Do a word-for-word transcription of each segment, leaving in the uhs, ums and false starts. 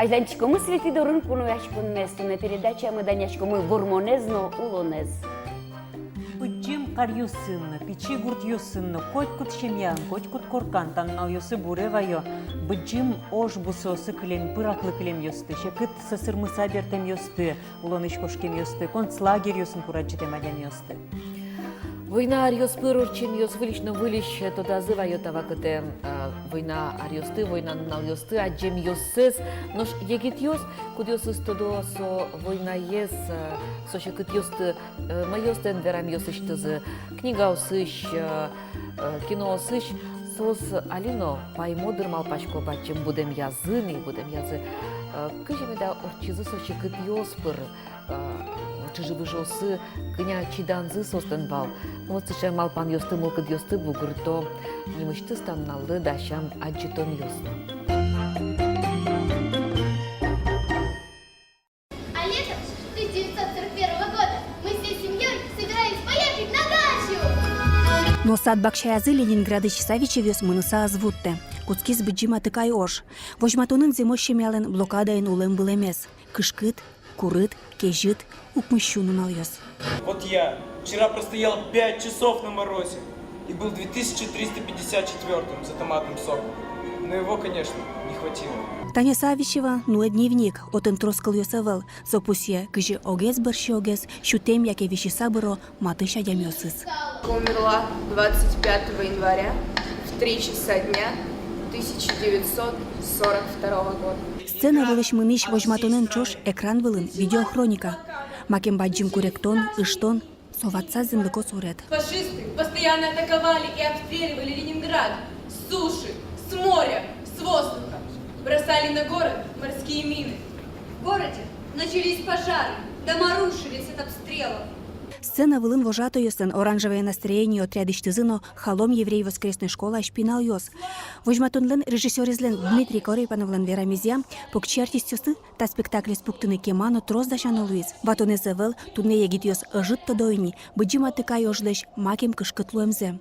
Азьланьтӥськомы Светӥ дорын кунояськонмес. Туннэ передачамы данъяськомы вормонэз но улонэз. Быдӟым каръёсын но, пичи гуртъёсын но, котькуд семьяын, котькуд коркан та нуналъёсы буре вайо быдӟым ож бусыосы кылем, пыраклы кылемъёсты, секыт сӧсырмыса бертэмъёсты, улонысь кошкемъёсты, концлагерьёсын курадӟытэм адямиосты. Война аръёс пыр ортчемъёс выльысь но выльысь тодазы вайо та вакытэ, а, война аръёсты, война нуналъёсты, адӟемъёссэс. Нош егитъёс, кудъёсыз тодо со войнаез, а, со секытъёсты, э, мӧйыостэн верамъёсысьтызы, книгаосысь, э, э, киноосысь, соос али но паймо дыр, малпасько, бадӟым будэмъязы ни, будэмъязы, э, кызьы меда ортчизы со секытъёс пыр, э, чыжы-выжыосы кӧня чиданзы соослэн вал. Ну вот сыӵе малпанъёсты, мылкыдъёсты бугырто нимысьтыз та нуналлы дасям адӟытонъёс но. А летом тысяча девятьсот сорок первого года мы всей семьёй собирались поехать на дачу! Но сад-бакчаязы Ленинградысь Савичевъёс мыныса ӧз вуттэ. Кутскиз Быдӟым Атыкай ож. Возьматонын зэмос семьялэн блокадаын улэм-вылэмез. Кышкыт, курыт, кезьыт, укмыссю нуналъёс. Вот я вчера простоял пять часов на морозе и был две тысячи триста пятьдесят четвёртым за томатным соком. Но его, конечно, не хватило. Таня Савичева нуэ дневник, отын трос кылъёс ӧвӧл. Со пусъе, кызьы огез бӧрсьы огез сютэм яке висьыса быро матысь адямиосыз. Умерла двадцать пятого января в три часа дня тысяча девятьсот сорок второго года. Сцена вылысь мынӥсь возьматонэн ӵош экран вылын видеохроника. Макем бадӟым куректон, ыштон, со ватсаса зэмлыко сурет. Фашисты постоянно атаковали и обстреливали Ленинград с суши, с моря, с воздуха. Бросали на город морские мины. В городе начались пожары, дома рушились от обстрелов. Сцена вылын вожатойёслэн «Оранжевое настроение» отрядысьтызы но Халом еврей воскресной школаысь пиналъёс. Возьматонлэн режиссёрезлэн Дмитрий Корепановлэн верамезъя, покчи артистъёсты та спектаклез пуктыны кема но трос дасяно луиз. Ватонэз ӧвӧл, туннэ егитъёс ӧжыт тодо ини Быдӟым Атыкай ожлэсь макем кышкыт луэмзэ.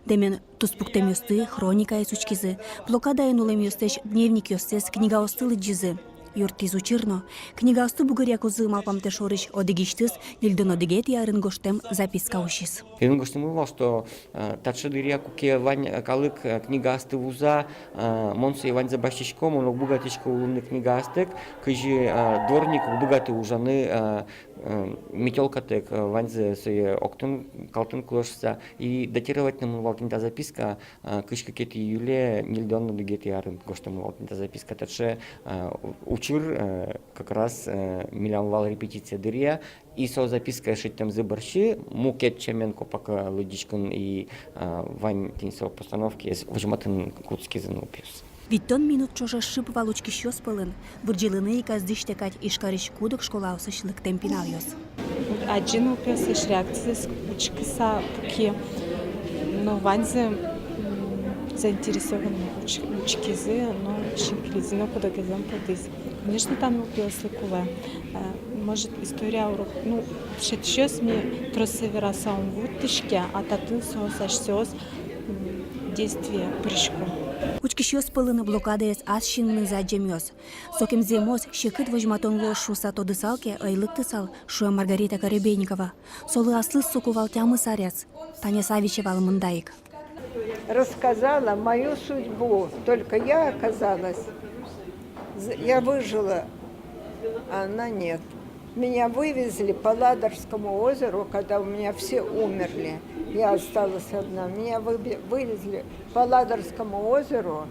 Дэмен туспуктэмъёсты, хроникаез учкизы, блокадаын улэмъёслэсь дневникъёссэс, книгаосты лыдӟизы. Юрттӥз учыр но. Книгаосты бугыръякузы малпамтэ шорысь одӥгысьтыз ньыльдон одӥгетӥ арын гожтэм записка усиз. Тӥни гожтэмын вал, что, э, таӵе дыръя, куке вань, э, калык, э, книгаосты вуза, э, мон сое ваньзэ басьтӥсько, мон уг быгатӥськы улыны книгаостэк, кызьы, э, дворник уг быгаты ужаны, э, э, метёлкатэк, э, ваньзэ сое октын, калтын кулэ шуыса. И датировать но мын вал тӥни та записка, э, кызь кыкетӥ июле ньыльдон одӥгетӥ арын гожтэмын вал тӥни та записка. Таӵе, э, учыр, э, как раз, э, милям вал репетиция дыръя. И со записка шедьтэмзы бӧрсьы мукет сямен копак, э, лыдӟиськын и, э, вань тӥни со постановкаез возьматыны кутскизы нылпиос. Витьтон минут ӵоже шып вал учкисьёс пӧлын. Вырӟылыны ик ӧз дӥсьтэ кадь Ижкарысь куд-ог школаосысь лыктэм пиналъёс. Адӟи нылпиослэсь реакциез, учкыса пуки. Но ваньзы, м, заинтересованно уч-, учкизы, но шинкылизы но куд-огез ӧм потӥз. Конечно, та нылпиослы кулэ. Э, может, история урок, ну, дышетӥсьёс ми тросэз вераса ум вуттӥське, а татын соос асьсэос, м, действие пырисько. Учкисьёс пӧлын блокадаез ас синмынызы адӟемъёс. Сокем зэмос, секыт возьматон луоз шуыса тодысал ке, ӧй лыктысал, шуэ Маргарита Коробейникова. Солы аслыз соку вал тямыс арес. Таня Савичевалы мында ик. Рассказала мою судьбу. Только я оказалась, з-, я выжила, а она нет. Меня вывезли по Ладожскому озеру, когда у меня все умерли. Я осталась одна. Меня выбе-, вывезли по Ладожскому озеру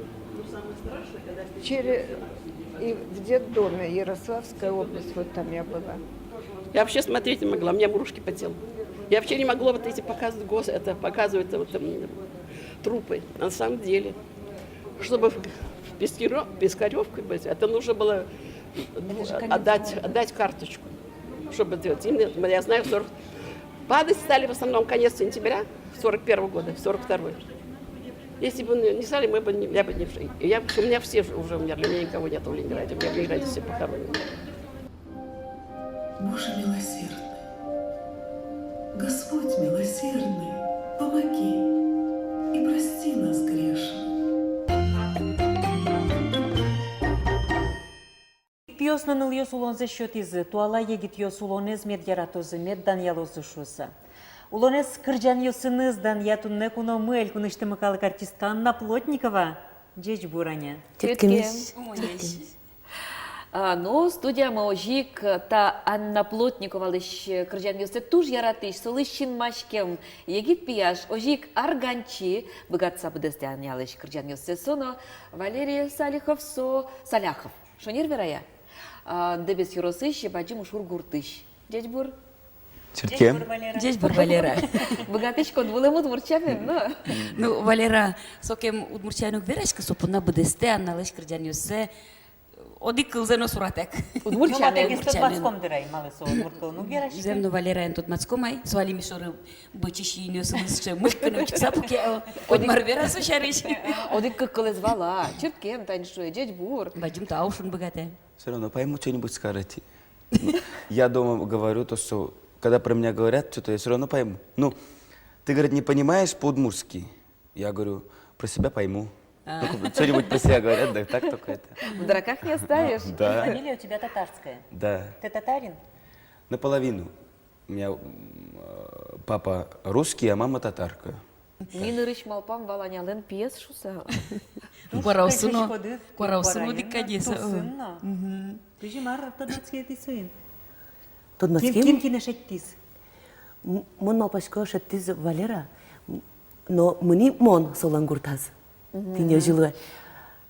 через, и в детдоме Ярославская область, вот там я была. Я вообще смотреть не могла, у меня мурашки по телу. Я вообще не могла вот эти показывать, гос-, это, показывать вот, м, трупы. А на самом деле, чтобы в, в Пискарё-, Пискарёвку быть, это нужно было, ну, отдать, отдать карточку, чтобы делать. Именно, я знаю, сорок, падать стали в основном конец сентября сорок первого года, сорок второй. Если бы не, не стали, мы бы не, я бы не, я, у меня все уже умерли, у меня никого нету в Ленинграде, у меня в Ленинграде все похоронены. Боже милосердный, Господь милосердный, помоги и прости нас, грешных. Пиос но нылъёс улонзэс сётӥзы, туала егитъёс улонэз мед яратозы, мед данъялозы шуыса. Улонэз кырӟанъёсыныз данъя туннэ куномы, элькунысьтымы калык артистка Анна Плотникова. Ӟечбур, Аня. Чырткемесь. Чырткемесь. А, ну, студиямы озьы ик та Анна Плотниковалэсь кырӟанъёссэ туж яратӥсь, солы синмаськем егит пияш, озьы ик арганчи, быгатыса быдэстэ Анялэсь кырӟанъёссэ. Со но Валерий Салихов, со Саляхов. Шонер верай-а? А, Дэбес ёросысь, Бадӟым Ушур гуртысь. Ӟечбур. Чырткем. Ӟечбур, Валера. Ӟечбур, Валера. Быгатӥськод вылэм удмурт сямен, но. Ну, Валера, сокем удмурт сямен уг вераськы, со понна быдэстэ Анналэсь кырӟанъёссэ одӥг кылзэ но суратэк. Удмурт сямен. Удмурт сямен. Тодматском дыр ай, малы со удмурт кылын уг вераськы. Зэм но, Валераен тодматском ай, со али ми шоры быдӟись инъёсыныз сыӵе мыльк но учкыса пуке, о, одӥг мар вера со сярысь. Одӥг-кык кылэз вала, чырткем, тани шуэ, ӟечбур. Бадӟым тау шуыны быгатэ. Всё равно пойму, что-нибудь скажете. Я дома говорю то, что когда про меня говорят что-то, я всё равно пойму. Ну, ты, говорит, не понимаешь по-удмуртски? Я говорю, про себя пойму. А. Ну, что-нибудь про себя говорят, да так только это. В дураках не оставишь. Да. Фамилия у тебя татарская. Да. Ты татарин? Наполовину. У меня м, э, папа русский, а мама татарка. Ми нырысь малпам вал Анялэн пиез шуыса. Куараосы но, куараосы но дык кадь со. Тусын но. Мгм. Кызьы, мар тодматскетӥ соин? Тодматскем? Кин, кин кинэ шедьтӥз? М, мон малпасько, шедьтӥз Валера, м, но мынӥ мон солэн гуртаз. Мгм. Тӥни озьы луэ.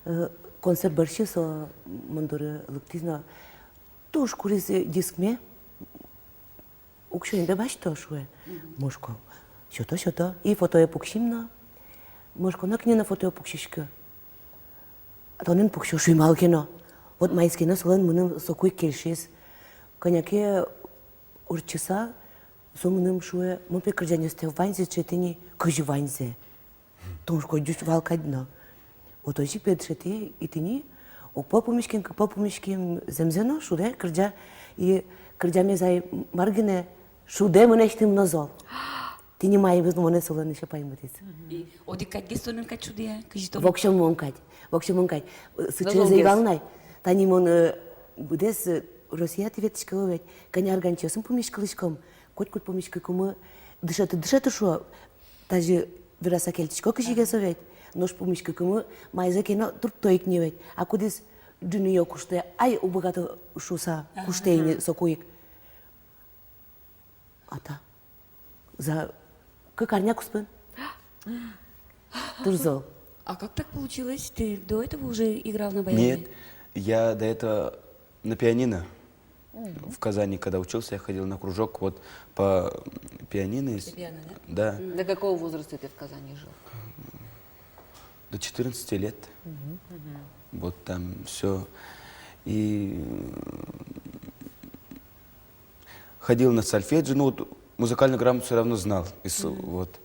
Э, концерт бӧрсьы со мон доры лыктӥз но туж куриз, э, дискме. Уксё инде басьто, шуэ. Мгм. Мон шуисько, сёто, сёто. И фотое пуксим но. Мон шуисько, нокинэ но фотое пуксиськы. Тонэн пуксё, шуи, малы ке но. Вот маиз ке но солэн мыным соку ик кельшиз. Кӧня ке ортчыса, со мыным шуэ, мон пе кырӟанъёстэ ваньзэ сётӥ ни. Кызьы ваньзэ? Тон шуисько, ӟуч вал кадь но. Вот озьы пе дышетӥ, и тӥни ог пол пумиським, кык пол пумиським, зэмзэ но шудэ, кырӟа, и кырӟамез ай мар гинэ, шудэ мынэсьтым но зол. Тӥни маиз монэ солэн эшшо паймытӥз. И одӥг кадьгес тонэн кадь шудэ-а, кызьы тон? Воксё мон кадь, воксё мон кадь. Э, сыӵеез ӧй вал на ай. Тани мон, э, быдэс, э, Россиятӥ ветлӥсько ведь, кӧня арганчиосын пумиськылӥськом, котькуд пумиськыкумы дышеты, дышеты шуо, тазьы вераса кельтӥсько кызьы ке со ведь. Нош пумиськыкумы маизэ ке но туртто ик ни ведь. А кудӥз ӝыныё куштэ, ай, уг быгаты шуыса, куштэ ини соку ик. А та за кык арня куспын. Туж зол. А как так получилось? Ты до этого уже играл на баяне? Нет, я до этого на пианино. Мгм. В Казани, когда учился, я ходил на кружок вот по пианино. Фортепиано, да? Да. Мгм. До какого возраста ты в Казани жил? До четырнадцати лет. Мгм. Вот там всё. И ходил на сольфеджио, ну вот музыкальную грамоту всё равно знал. И с- Мгм. Вот.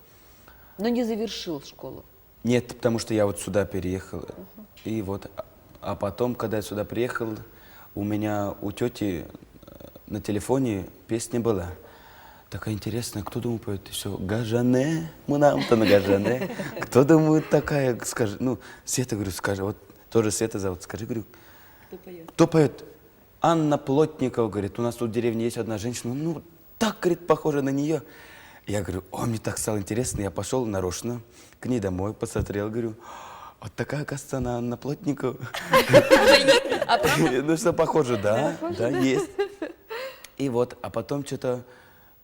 Но не завершил школу? Нет, потому что я вот сюда переехал. Мгм. И вот, а- а потом, когда я сюда приехал, у меня у тёти э, на телефоне песня была. Такая интересная, кто, думаю, поёт? Всё, Гажане, мынам тон Гажане. Кто, думаю, такая, скажи, ну, Света, говорю, скажи, вот тоже Света зовут, скажи, говорю, кто поёт? Кто поёт? Анна Плотникова, говорит, у нас тут в деревне есть одна женщина, ну, так, говорит, похожа на неё. Я говорю, о, мне так стало интересно, я пошёл нарочно к ней домой, посмотрел, говорю, вот такая, оказывается, она Анна Плотникова. А правда? Ну что, похоже, да, да, есть. И вот, а потом что-то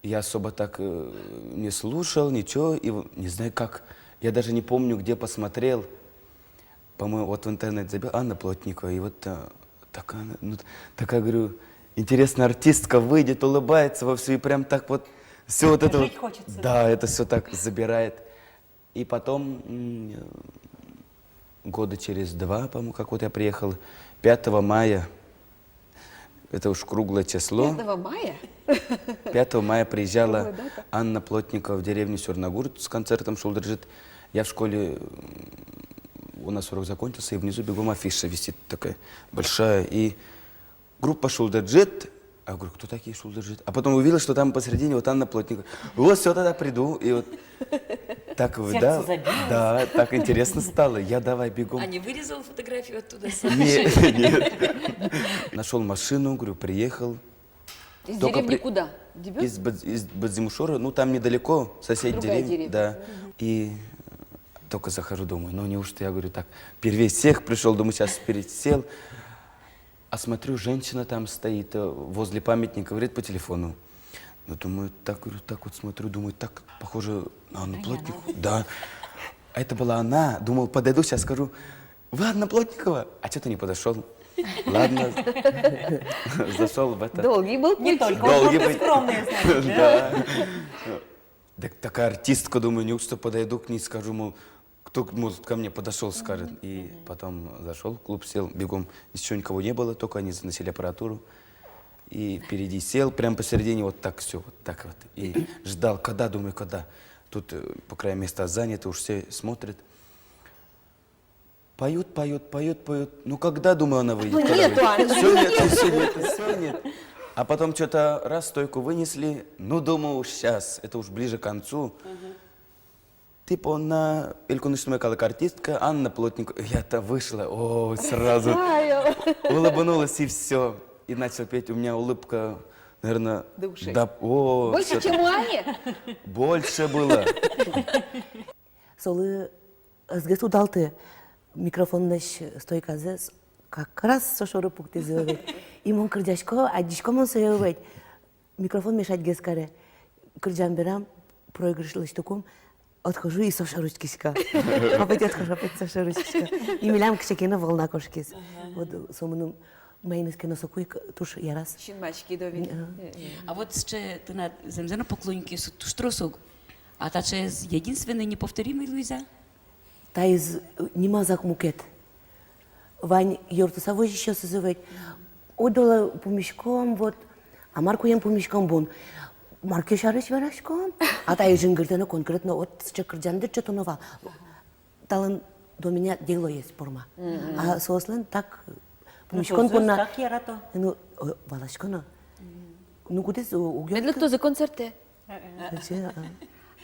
я особо так э, не слушал, ничего, и в- не знаю как, я даже не помню, где посмотрел. По-моему, вот в интернет забил, Анна Плотникова, и вот э, такая, ну, такая, говорю, интересная артистка, выйдет, улыбается вовсю, и прям так вот все вот это вот. Жить хочется. Да, это все так забирает. И потом, м, года через два, по-моему, как вот я приехал, пятого мая, это уж круглое число. Пятого мая? Пятого мая приезжала Анна Плотникова в деревню Сёрногурт с концертом «Шулдыржыт». Я в школе, м, у нас урок закончился, и внизу бегом афиша висит такая большая, и группа «Шулдыржыт». А говорю, кто такие «Шулдыржыт»? А потом увидел, что там посередине вот Анна Плотникова. Вот, всё, тогда приду. И вот Так, сердце, да, забилось. Да, так интересно стало. Я давай бегом. А не вырезал фотографию оттуда? Нет, нет. Нашёл машину, говорю, приехал. Из деревни при-, куда? Дебёс? Из Бад-, из Бадзимушора, ну, там недалеко, соседняя деревня. Другая деревня. Да. Мгм. И только захожу, думаю, ну, неужто я, говорю, так, первее всех пришёл, думаю, сейчас пересел. А смотрю, женщина там стоит, э, возле памятника, говорит по телефону. Ну, думаю, так, говорю, так вот смотрю, думаю, так, похоже на Анну Плотникову. Да. А это была она. Думал, подойду, сейчас скажу: «Вы Анна Плотникова?» А чё-то не подошёл. Ладно. Зашёл в это. Долгий был путь. Не только. Долгий был. Скромный, значит, да? Да. Так, такая артистка, думаю, неужто подойду к ней, скажу, мол, кто, может, ко мне подошёл, скажет. И потом зашёл в клуб, сел бегом. Здесь ещё никого не было, только они заносили аппаратуру. И впереди сел, прям посередине, вот так всё, вот так вот. И ждал, когда, думаю, когда. Тут, э, по краям места занято, уж все смотрят. Поют, поют, поют, поют. Ну, когда, думаю, она выйдет? Ну, когда нету, выйдет? Всё, нету, всё, нету, всё, нет. А потом чё-то раз стойку вынесли. Ну, думаю, уж щас. Это уж ближе к концу. Типа на Элькунысьтымы калык артистка Анна Плотникова. Я-то вышла. О, сразу улыбнулась и всё. И начал петь. У меня улыбка, наверное, до ушей. Да, о, больше, чем у Ани? Больше было. Солы ӧз гес удалты, микрофонлэсь стойказэ с-, как раз со шоры пуктӥзы ведь. И мон кырӟасько, адӟисько мон сое ведь. Микрофон мешать гес каре. Кырӟам берам, проигрыш лэсьтыкум, отхожу и со шоры учкисько. Опять отхожу, опять со шоры учкисько. И милям кыӵе ке но волна кошкиз. Ага. Вот, э, со мыным маиныз ке но соку ик туж яраз. Синмаськид ведь. Ага. Э, э. А вот сыӵе тынад зэмзэ но поклонникъёсыд туж трос ук. А таӵеез единственный, неповторимый луиз-а? Таиз, э, нимаз ик мукет. Вань ёртыса возисьёсыз ведь. Ойдолэ пумиськом, вот, а мар куем пумиськом бон. Мар ке сярысь вераськом. А таиз жингыртэ но конкретно, вот, сыӵе кырӟанды ӵотоно вал. Талэн до меня делоез порма. Мгм. А соослэн так, ну, пумиськон понна. Так ярато. Ну, э, валасько но. Мгм. Ну, кудӥз у-, уг... Мед лыктозы концертэ. Э-э. Вообще, а.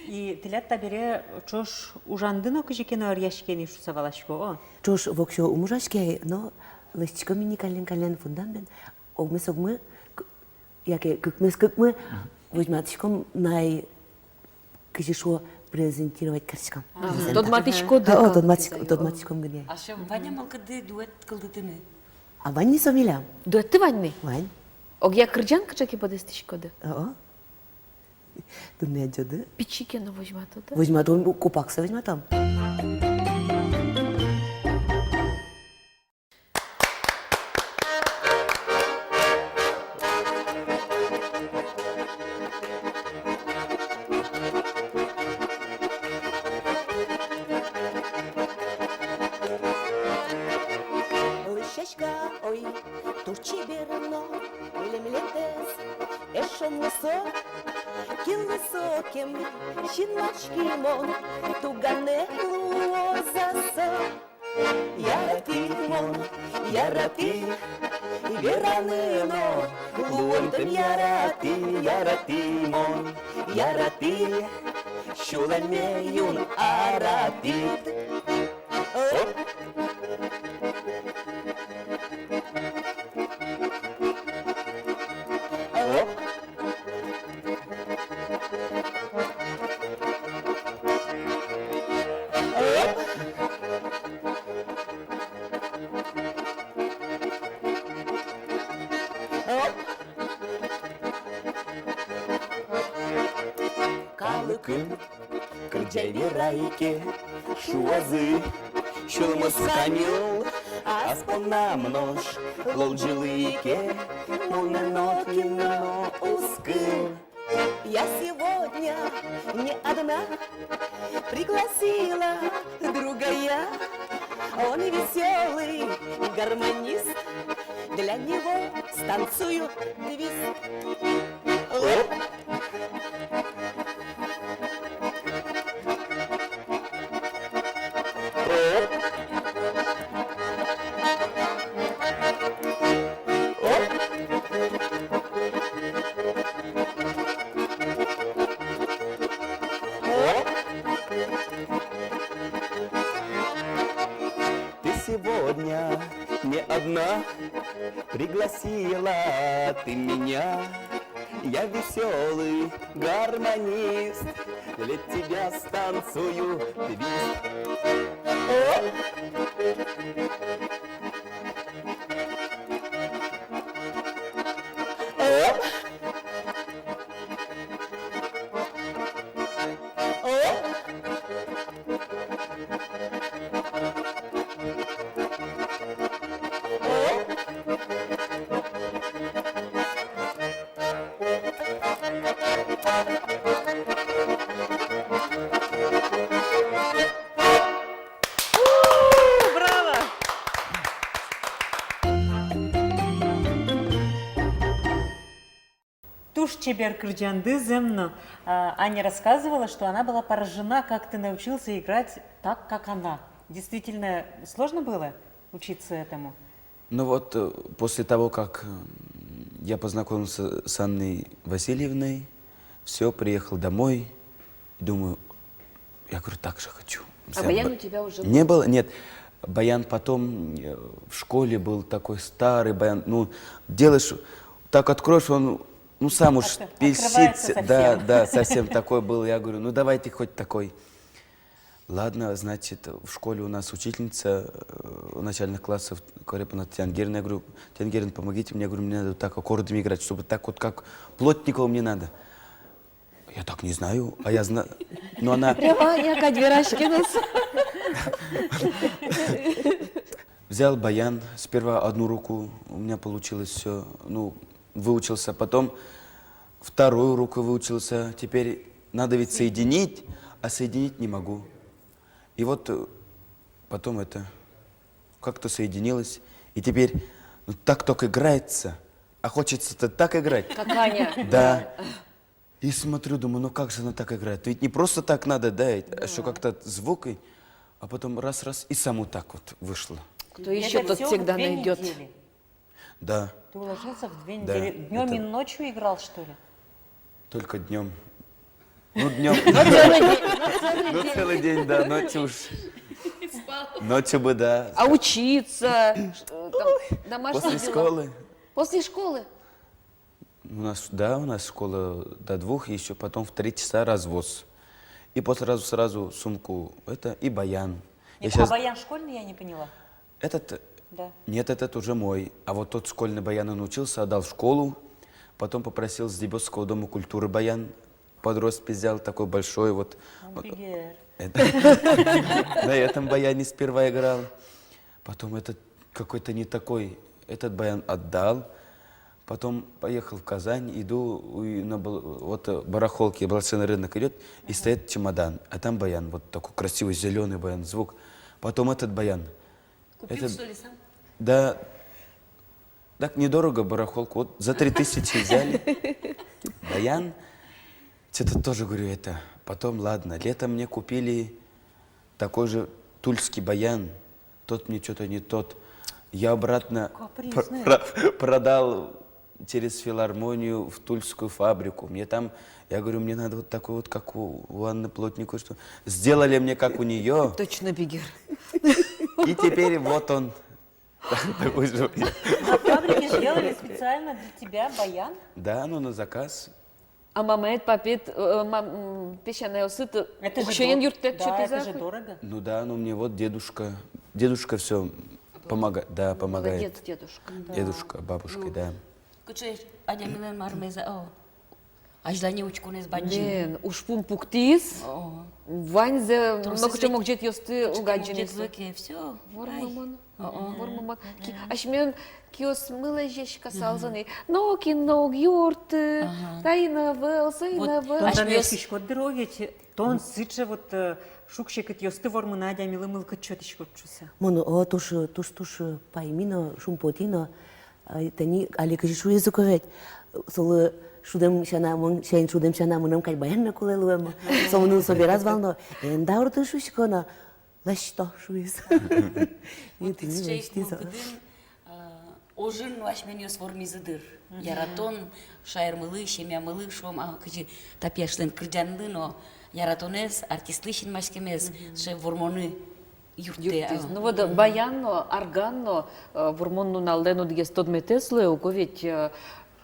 И тӥляд табере ӵош ужанды но кызьы ке но ӧръяське ни шуса валасько, о? Ӵош воксё ум ужаське, но лэсьтӥськом ини каллен-каллен фундамент. Огмес-огмы, к-, яке кыкмес-кыкмы возьматӥськом най, кызьы шуо, презентировать кариськом. Ага. Презента-. Тодматӥськоды. О, о, калык тодматӥсь-, дизайн. Тодматӥськом гинэ. А ещё вань-а мылкыды дуэт кылдытыны? А вань ни со милям. Дуэтты вань ни? Вань. Огъя кырӟан кыӵе ке быдэстӥськоды? О-о. Туннэ адӟоды. Пичи ке но возьматоды? Возьматом, копак со возьматом. Лэсьтӥсько, ой, туж чебер но, милемлэсь эшшо мусо, кинлы сокем синмаськи мон, туганэ луоз-а со. Яратӥ мон, яратӥ, вераны но луонтэм, яратӥ, яратӥ мон, яратӥ, сюлэме юн аратӥд. Оп. Оп. Оп. Оп. Калыкын кырӟай, верай ке, шуозы, сюлмыз каньыл, ас поннам нош лолӟылӥ ке, мон но кинлы но уз кыл. Я сегодня не одна, пригласила друга я. Он весёлый гармонист, для него станцую твист. Оп. Оп. Оп. Оп. Сегодня не одна пригласила ты меня. Я весёлый гармонист, для тебя станцую твист. О! О! О! Браво! Туж чебер кырӟанды, зэм но. А, Аня рассказывала, что она была поражена, как ты научился играть так, как она. Действительно, сложно было учиться этому? Ну вот, э, после того, как, м, я познакомился с Анной Васильевной, всё, приехал домой, думаю, я говорю, так же хочу. А баян у тебя уже был? Не было, нет. Баян потом, э, в школе был такой старый баян. Ну, делаешь, так откроешь, он, ну, сам уж пельсит. Открывается совсем. Да, да, совсем такой был. Я говорю, ну, давайте хоть такой. Ладно, значит, в школе у нас учительница, э, начальных классов, Корепанова Татьяна Герина, я говорю, Татьяна Герина, помогите мне, говорю, мне надо вот так аккордами играть, чтобы так вот, как Плотникова, мне надо. Я так не знаю, а я знаю, но она... Прямо Аня кадь вераське нас. Взял баян, сперва одну руку, у меня получилось всё, ну, выучился, потом вторую руку выучился, теперь надо ведь соединить, а соединить не могу. И вот, э, потом это, как-то соединилось, и теперь, ну, так только играется, а хочется-то так играть. Как Аня. Да. И смотрю, думаю, ну как же она так играет? Ведь не просто так надо, да, ведь, а ещё как-то звук, и, а потом раз-раз, и само так вот вышло. Кто ещё, тот всегда найдёт. Это всё в две недели? Да. Ты уложился в две недели? Да, днём и ночью играл, что ли? Только днём. Ну, днём. Ну, целый день, ну, целый день, да, ночью уж. Ночью бы, да. А учиться, э, там, домашние дела? После школы. После школы? У нас, да, у нас школа до двух, и ещё потом в три часа развоз. И после сразу, сразу сумку, это, и баян. Нет, а баян школьный, я не поняла. Этот? Да. Нет, этот уже мой. А вот тот школьный баян, он учился, отдал в школу. Потом попросил с Дебёсовского дома культуры баян. Подрос, взял такой большой вот. Он бигер. Это. На этом баяне сперва играл. Потом этот какой-то не такой, этот баян отдал. Потом поехал в Казань, иду, и на Бал-, вот, э, барахолке, Балашовный рынок идёт, и стоит чемодан, а там баян, вот такой красивый зелёный баян, звук. Потом этот баян. Купил, что ли, сам? Да, так недорого барахолку, вот за три тысячи взяли. Баян, что-то тоже, говорю, это. Потом, ладно, летом мне купили такой же тульский баян. Тот мне что-то не тот. Я обратно про-, про-, продал через филармонию в тульскую фабрику. Мне там, я говорю, мне надо вот такой вот, как у, у Анны Плотниковой, что сделали мне, как у неё. Точно бигер. И теперь вот он. На фабрике сделали специально для тебя баян? Да, ну, на заказ. А мамаед, папаед, э, мам-, м, песянаосыд уксёен юрттэт, да, это же дорого. Ну да, ну мне вот дедушка, дедушка всё помогает, да, помогает. Молодец, дедушка. Да. Дедушка, бабушка, да. Кыӵе адямилэн мармез, о, азьлане учконэз бадӟым. Бен, ужпум пуктӥз. О. Ваньзэ, нокыӵе могӟетъёсты уг адӟиськы. Тросэз могӟетлыке, всё. Вормамон. О-о. Вормамон. Ки-, асьмелэн киосмы лэзиське, касалзы ни. Нокин но уг юртты, ага, таин ӧвӧл, соин ӧвӧл. Вот, тон тани асьмеос оскиськод дыр, о, ведь, тон сыӵе вот, э, шуг-секытъёсты вормыны адямилы мылкыд сётӥськод шуыса. Мон, о, туж, туж, туж паймӥ но, шумпотӥ но, а, тани али кызьы шуиз ук ведь, солы шудэм сяна, мон сямен шудэм сяна мыным кадь баян но кулэ луэм. Со мыным собере ӧз вал но, эн даурты шуисько но, лэсьто шуиз. Вот и тӥни сыӵе лэсьтӥз. Мылкыдын, а, ожын но асьмеос вормизы дыр. Мгм. Яратон шаермылы, семьямылы, шуом, а, кызьы та пияшлэн кырӟанлы но, яратонэз, артистлы синмаськемез, мгм, сыӵе вормоны. Юрттэ. Юрттэ. Ну вот баян но, арган но, э, Вормон нуналлэн одӥгез тодметэз луэ уго ведь, э,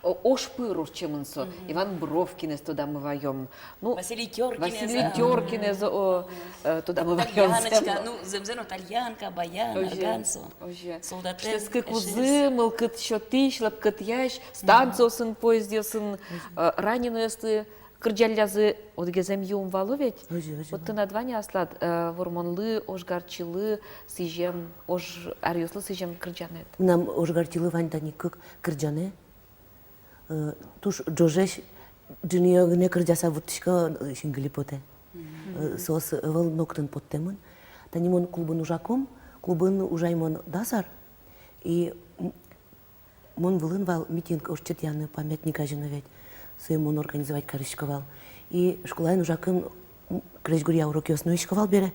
о-, ож пыр ортчемын со. Иван Бровкинэз тодамы ваём. Ну, Василий Тёркинэз, Василий Тёркинэз, о, э, тодамы ваём. Тальяночка, ну, зэмзэ но тальянка, баян, арган со. Озьы. Солдатлэн эшез. Кыкузы, мылкыд сётӥсь, лӧпкытъясь, станциосын, поездъёсын, э, раненыйёсты кырӟаллязы, одӥгез эмъюм вал ведь. Озьы, озьы. Вот тынад вань-а аслад, э, Вормонлы, ожгарчилы сӥзем, ож аръёслы сӥзем кырӟанэд? Мынам ожгарчилы вань тани кык кырӟанэ. Э, туж ӝожесь, ӝыныё гинэ кырӟаса вуттӥсько, э, синкыли потэ. Э, соос ӧвӧл нокытын поттэмын. Тани мон клубын ужакум, клубын ужай мон дас ар. И м-, мон вылын вал митинг ортчытъяны памятник азьын ведь. Сое мон организовать карисько вал. И школаын ужакум, м, крезьгуръя урокъёс нуисько вал бере.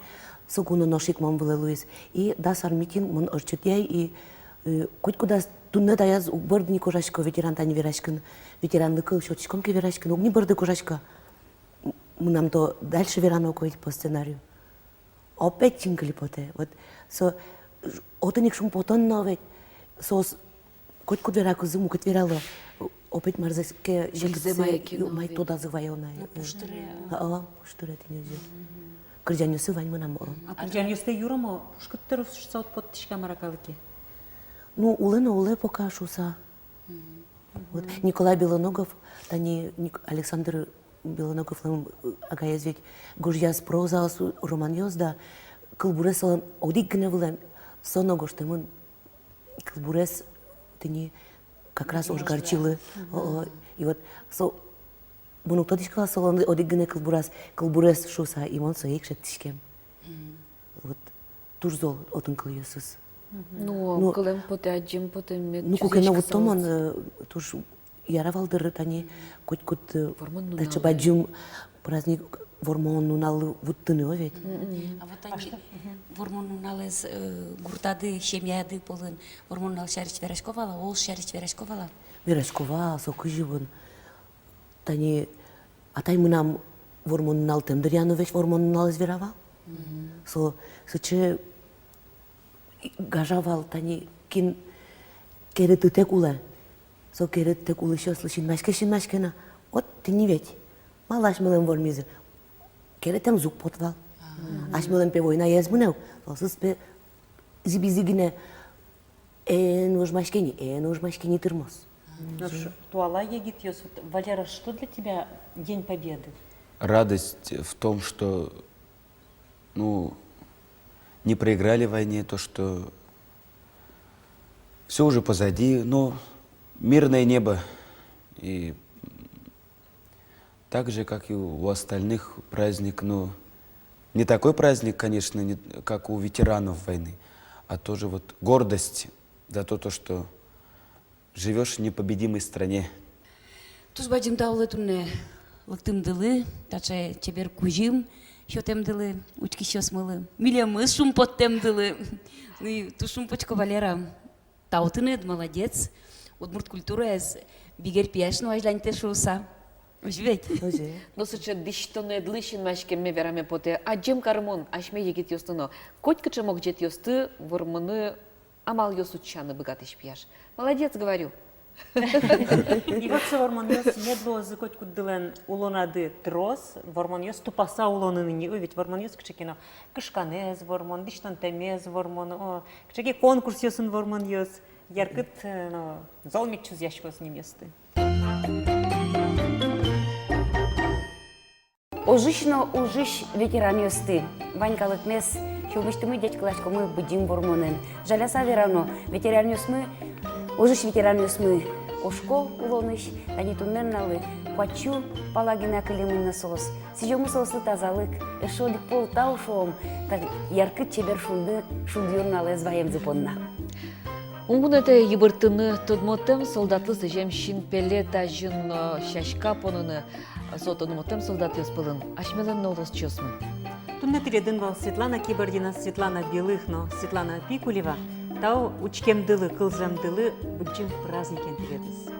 Соку но нош ик мон вылэ луиз. И дас ар митинг мон ортчытъяй, и, э, котькудаз туннэ таяз уг бӧрды ни кожасько ветеран тани вераськыны. Ветеранлы кыл сётӥськом ке вераськыны, уг ни бӧрды кожасько. М-, мынам то дальше верано ке ведь по сценарию. Опять синкыли потэ. Вот со, ж-, отын ик шумпотон но ведь. Соос котькуд вераськозы, мукет верало. Опять марзэс ке, мукетсэ мае ке но мае ведь тодазы ваё на. Ну, пуштыре. А, а, пуштыре тӥни озьы. Кырӟанъёсы вань мынам, о. А кырӟанъёстэ юромо, пушкыт тырос шуса уд поттӥськы-а мар-а калыке? Ну, улэ но улэ пока шуса. Вот Николай Белоногов, тани Ник-, Александр Белоноговлэн, э, агаез ведь гожъяз прозаос, романъёс да, кылбурез солэн одӥг гинэ вылэм, со но гожтэмын кылбурез тӥни как раз ожгарчилы. О, о, и вот со, мон уг тодӥськы вал солэн одӥг гинэ кылбураз, кылбурез шуса, и мон сое ик шедьтӥськем. Вот. Туж зол отын кылъёсыз. Ну, ну, кылэм потэ, адӟем потэ, мед. Ну, куке но вутто мон, э, туж яра вал дыр тани котькуд, э, таӵе бадӟым праздник Вормон нуналлы вуттыны, о ведь. А вот тани Вормон нуналэз, э, гуртады, семьяды пӧлын Вормон нунал сярысь верасько вал-а, улос сярысь верасько вал-а? Верасько вал, со кызьы вон. Тани атай мынам Вормон нуналтэм дыръя но весь Вормон нуналэз вера вал. Со сыӵе гажа вал, тани кин керетытэк улэ. Со керетытэк улӥсьёслы синмаське, синмаське на. Вот тӥни ведь. Малы асьмелэн вормизы? Керетэмзы уг поты вал. Асьмелэн пе войнаез мынэ ук, соосыз пе зӥбизы гинэ. Эн ожмаське ни, эн ожмаське ни, тырмоз. Нош туала егитъёс, вот, Валера, что для тебя День Победы? Радость в том, что, ну, не проиграли в войне, то, что всё уже позади, но мирное небо. И так же, как и у остальных, праздник, ну, не такой праздник, конечно, не, как у ветеранов войны, а тоже вот гордость за то, то, что живёшь в непобедимой стране. Туж бадӟым тау луэ туннэ лыктэмдылы, таӵе чебер кузьым сётэмдылы учкисьёсмылы. Милемыз шумпоттэмдылы. Ну и туж шумпотӥсько, Валера. Тау тыныд, молодец. Удмурт культураез бигер пияш но азьланьтэ шуыса. Озьы ведь? Озьы. Но сыӵе дӥсьтонэдлы синмаськемме вераме потэ. Адӟем карымон асьме егитъёсты но. Котькыӵе могӟетъёсты вормыны амалъёс утчаны быгатӥсь пияш. Молодец, говорю. И вот со вормонъёс мед луозы котькуддылэн улонады трос, вормонъёс тупаса улонын ини, ой, ведь вормонъёс кыӵе ке но, кышканэз вормон, дӥсьтонтэмез вормон, о, кыӵе ке конкурсъёсын вормонъёс, яркыт, э, но, зол мед чузъяськоз нимъёсты. Ожысь но ужысь ветеранъёсты, вань калыкмес, сюлмысьтымы ӟечкыласькомы Быдӟым Вормонэн. Жаляса верано, ветеранъёсмы, ожысь ветеранъёсмы кошко улонысь, тани туннэ нуналлы куать сю пала гинэ кылемын на соос. Сӥзёмы соослы тазалык, эшшо одӥг пол тау шуом, та яркыт чебер шунды, шундыё нуналэз ваемзы понна. Ум вунэтэ йыбырттыны тодмотэм солдатлы сӥзем синпелет азьын, э, сяська поныны, со тодмотэм солдатъёс пӧлын асьмелэн но улосчиосмы. Туннэ тӥледын вал Светлана Кибардина, Светлана Белых но Светлана Пикулева. Тау учкемдылы, кылзэмдылы, быдӟым праздникен тӥледыз.